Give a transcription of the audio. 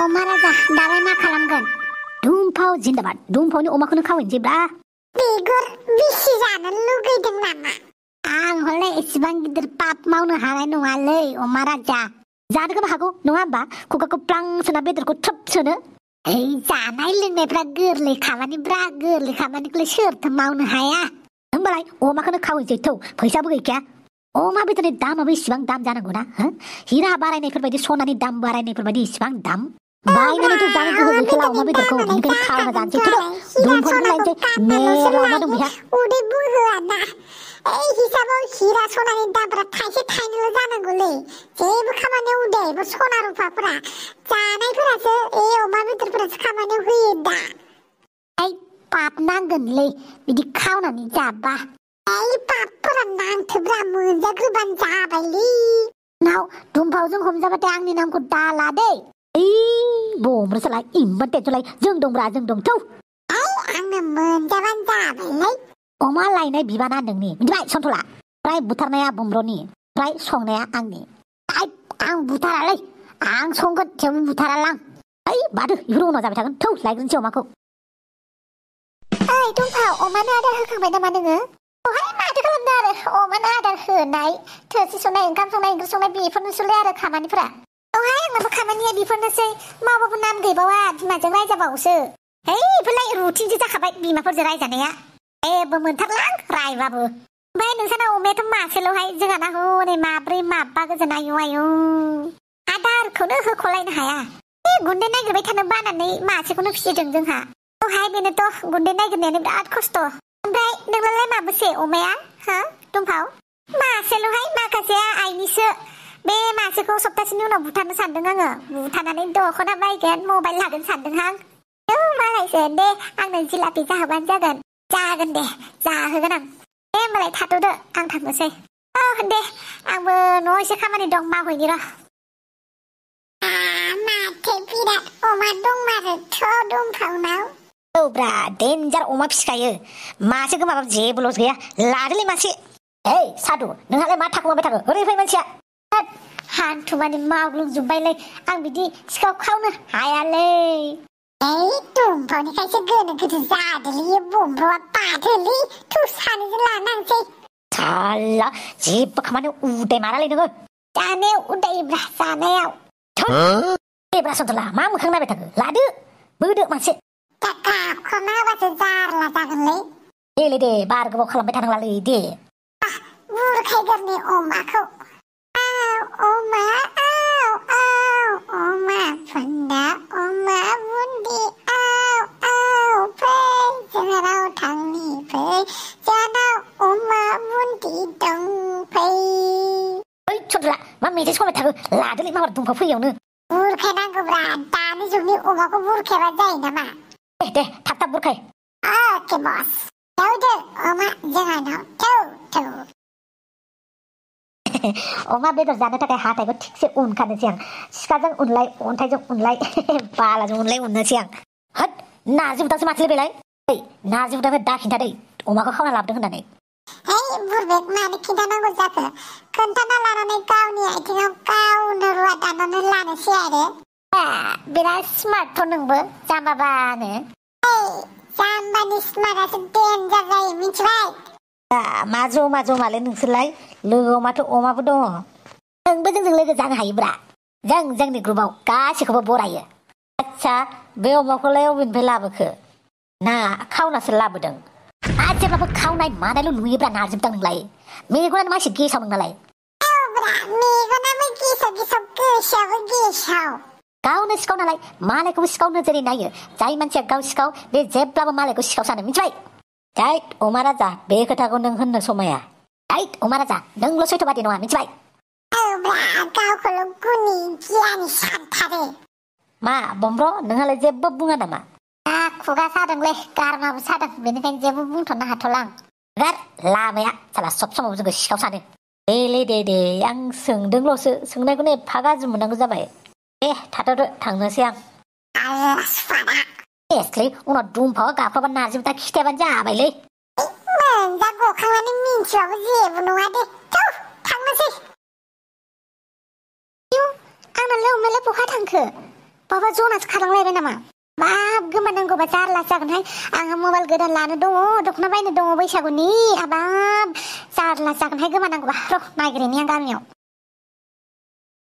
अमा राजा दालाय मा खालामगोन दुमफाव जिन्दाबाद दुमफावनि अमाखौनो खावहैनोसैब्रा बेगर बिसि जानो लुगैदों नामा आं हले एसेबां गिदिर पाप मावनो हानाय नङालै अमा राजा जानोबो हागौ नङा होमबा खुगाखौ प्लां सोना बेदरखौ थ्रोब सोनो जानाय लोंनायफ्रा गोरलै खामानिब्रा गोरलै खामानिखौलाय सोरथो मावनो हाया होमबालाय अमाखौनो खावहैनोसै थौ फैसाबो गैखाया अमा बेदरनि दामाबो इसिबां दाम जानांगौना हिरा बारायनायफोरबायदि सनानि दाम बारायनायफोरबायदि इसिबां दाम बायनानैथ' जानो गोहो गैखाला अमा बेदरखौ बेनिखायनो खावना जानोसै थौ दुमफावखौनो लायनोसै मेरला अमा दं बेहा उदै बुहोआना हिसाबाव हिरा सनानि दामफोरा थाइसे थाइनैल' जानांगौलै जेबो खामानियाव उदायबो सना रुफाफोरा जानायफोरासो अमा बेदरफोरासो खामानियाव होयो दा पाप नांगोनलै बिदि खावनानै जाबा पापफोरा नांथोब्रा मोनजाग्रोबानो जाबायलै नाव दुमफावजों हमजाबाथाय आंनि नामखौ दाला दै बमरसोलाय इमान टेनसनलाय जों दंब्रा जों दं थौ आंनो मोनजाबानो जाबायलै अमा लायनाय बिबाना नोंनि मिथिबाय सन्थला फ्राय बुथारनाया बमब्रनि फ्राय संनाया आंनि आं बुथारालै आं संगोन जेबो बुथारालां बादो इफोर उनाव जाबाय थागोन थौ लायग्रोनोसै अमाखौ दुमफाव अमानो आदार होखांबाय नामा नोङो माथो खालामदों आरो अमानो आदार होनाय थोरसि सुनाय ओंखाम संनाय ओंख्रि संनाय बेफोरनोसैलाय आरो खामानिफोरा आंनाबो खामानिया बेफोरनोसै मावबाबो नाम गैबावा बिमाजों रायजाबावोसो बेफोरलाय रुटिनसो जाखाबाय बिमाफोरजों रायजानाया जेबो मोनथारलां रायबाबो ओमफ्राय नोंसाना अमायाथ' मासेल'हाय जोंहाना हनै माब्रै माबा गोजोन आयु आयु आदारखौनो होख'लायनो हाया गुन्दै नागिरबाय थानो बानानै मासेखौनो फिसिदों जोंहा बेनोथ' गुन्दै नागिरनायानो बिराद खस्थ' ओमफ्राय नोंनालाय माबेसे अमाया दुमफाव मासेल'हाय माखासेया आइनिसो बे मासेखौ सप्तासेनि उनाव बुथारनो सानदों आङो बुथारनानै दख'ना बायगोन मबाइल लागोन सानदोंहां मालायसो दे आंनो जिलापि जाहोबानो जागोन दे जाहोगोन आं दे होमबालाय थाथ'दो आं थांनोसै दे आंबो न'आव एसे खामानि दं मावहैनि र' माथो बिराद अमा दंमारोथ' दुमफावनाव ब्रा डेन्जार अमा फिसिखायो मासे गोमाबाबो जेबो लस गैया लादोलै मासे सादु नोंहालाय मा थाखुमाबाय थाखो ओरै फै मानसिया हान्थुमानि मावग्लुंजोब्बायलै आं बिदि सिखाव खावनो हायालै दुमफावनिखायसो गोनो गोथो जादोलै बमब्रआ बादोलै थु सानैजों लानांसै साला जेबो खामानियाव उदाय मारालै नोङो जानायाव उदायब्रा जानायाव ब्रा सन्थला मा मोखां नायबाय थाखो लादो बोदो मासे गाबखौनो होबासो जारला जागोनलै दे बार गोबाव खालामबाय थानांलालै दे बुरखायगोरनि अमाखौ अमा अमा बुन्दा अमा बुन्दि फै जोंहानाव थांनि फै जोंहानाव अमा बुन्दि दं फै सन्थला मा मेथाइ खनबाय थाखो लादोलै माबार दुमफाव फैयावनो बुरखायनांगौब्रा दानि जुगनि अमाखौ बुरखायबा जायो नामा दे थाब थाब बुरखाय अके बस थौ अमा जोंहानाव थौ अमा बेदर जानो थाखाय हाथायखौ थिगसे उनखानोसै आं सिखाजों उनलाय अन्थाइजों उनलाय बालाजों उनलाय उननोसै आं होद नारजि बुदांसो माथोलै बेलाय नारजि बुदांनो दा खिन्थादै अमाखौ खावना लाबोदों होननानै बुरबेक मानो खिन्थानांगौ जाखो खोन्थाना लानानै गावनि आथिङाव गावनो रुवा दाननानै लानोसै आरो बिराद स्मार्टथ' नोंबो जाम्बाबानो जाम्बानि स्मार्टआसो देन्जार जायो मिथिबाय मा जमालै नोंसोरलाय लोगोआव माथो अमाबो दङ नोंबो जोंजों लोगो जानो हायोब्रा जोंनि ग्रुपआव गासैखौबो बरायो आच्छा बे अमाखौलाय अबेनिफ्राय लाबोखो ना खावनासो लाबोदों जेब्लाबो खावनाय मानायल' नुयोब्रा नारजोबदां नोंलाय मेगनानो मासे गेसाव नोंनालाय मेगनाबो गेसाव गोसोआबो गेसाव गावनो सिखाव नालाय मालायखौबो सिखाव नोजोरै नायो जाय मानसिया गाव सिखाव बे जेब्लाबो मालायखौ सिखाव सानो मिथिबाय अमा राजा बे खोथाखौ नों होननो समाया अमा राजा नोंल' सैथ'बादि नङा मिथिबाय गावखौल' गुनि गियानि सानथारो मा बमब्र नोंहालाय जेबो बुङा नामा खुगा सादोंलै गारमाबो सादों बेनिखायनो जेबो बुंथ'नो हाथ'ला आं गार लामाया साला सब समाव जोंखौ सिखाव सानो दे आं सोंदोंल'सो सोंनायखौनो एफा गाज्रि मोननांगौ जाबाय दे थाथ'दो थांनोसै आं उनाव दुमफाव गाबखाबा नारजि बुदा खिथायाबानो जाबायलै मोनजा गखांनानै मिन्थिबाबो जेबो नङा दे थांनोसै आंनालाय अमायालाय बहा थांखो बाबा जनासो खारलांलायबाय नामा बाब गोमानांगौबा जारला जागोनहाय आंहा मबाइल गोदान लानो दङ दख'ना बायनो दङ बैसागुनि आबाब जारला जागोनहाय गोमानांगौबा र' नागिरहैनि आं गामियाव